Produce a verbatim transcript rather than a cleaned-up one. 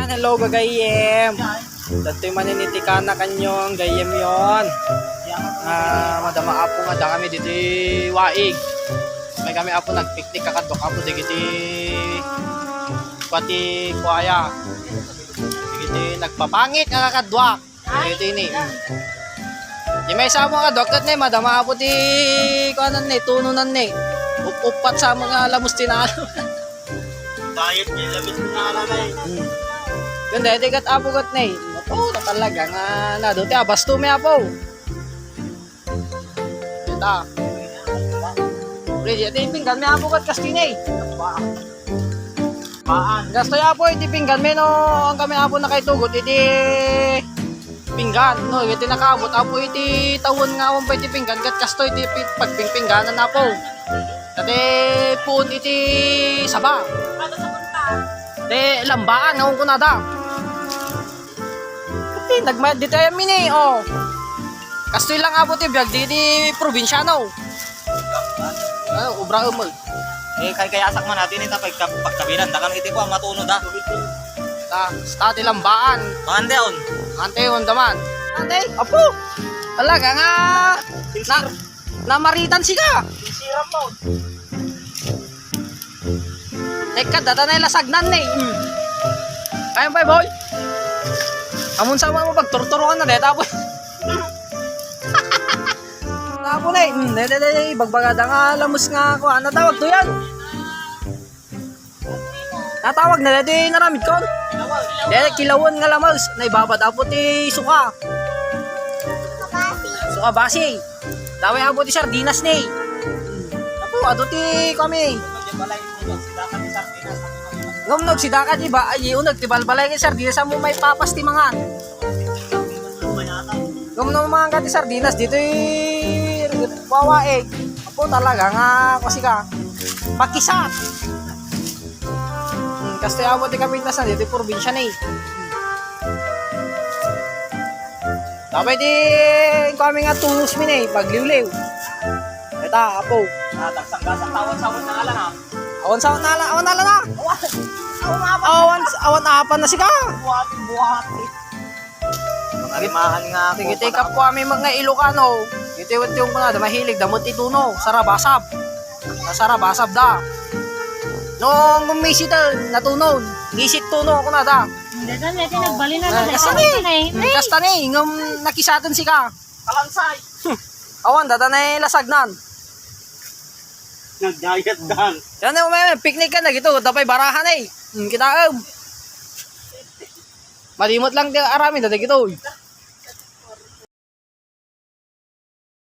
Hello, gagayyem. Datoy manen iti kana kanion, gayyemyon. Ah, madama Apo nga adda kami ditoy Waig. May kami Apo nagpiknik kakaduak Apo dagiti pati kuaya. Dagiti nagpapangit nga kakaduak. Dagiti ni. Di maysa Apo nga kakaduak ket ni madama Apo ti kuanan ni, tunonan ni. Up-uppat sa mga lamus ti nalo. Diet ni lamus ti nalo na eh. Hmm. Kun daytoy ket Apo ket ni. Apo, na talaga nga nado ti abasto mi Apo. Ita. Pre, di, di pinggan mi Apo ket kas kini. Paan. Kastoy Apo iti pinggan mi no, ang kami Apo nakaitugot iti pinggan, no, iti nakaabot Apo iti tawen nga awan pay iti pinggan, ket kastoy iti pi-, pagpingpingganan Apo. Dati puon iti saba. Ti lambaan nga kunada. Ti nagmayat ditoy amin eh, oh. Kastoy lang Apo ti biag di, di probinsyano. Ah, obra umag. Eh, kay kayasak man natin ita pagka-, pagkabilan, dakan iti ko, matuno da. Ta, ta ti lambaan. Manganteon. Manganteon daman. Ante, Apo. Talaga nga, na, namaritan sika. Siram mo. Teka, data na ilasagnan ni. Hmm. Kaya pa, boy? Amun sa mo pagturturuan na, deta, boy. Tapo na eh. Hmm, deta, deta, bagbagada nga lamus nga kuan. Natawag to yan. Natawag na deta, naramid kon. Deta, kilawan nga lamus. Naibabad, Apo, ti suka. Suka basi. Daway Apo ti sardinas ni. Apo, adu ti kami. Ngem no agsidaka ti ba-, ay, uneg ti balbalay ket sardinas, ammo maipapas ti mangan. Ngem no mangan ka ti sardinas, ditoy wawaig. Apo, talaga nga, kasi ka, pakisat. Hmm, kastoy Apo ti kapintasan, ditoy probinsya ni. Tapay ti kami nga tulos mi ni, pagliwliw. Eta, Apo. Ah, tagsanggasan, awan sa awan na ala na. Awan sa awan na ala, awan na ala na. Awan. Awan apa. Awan, awan apa na sika. Buhati, buhati. Mga rimahan nga. Sige, ako, take up ko kami mga Ilocano. Iti, iti yung kunada, mahilig, damot ituno, sarabasab. Nasarabasab da. Nung gumisita, natunon. Ngisit tuno, kunada. Hindi, dami, ati nagbalin na. Ah, na, kasta ni. Kasta ni, ngam nakisaton sika. Kalansay. Hmm. Awan, data na ilasagnan. Nag-diet dan. Yan na, may, may picnic ka na, gito, tapay barahan eh. Hmm, kita, um. Malimot lang ti arami, data gito, eh.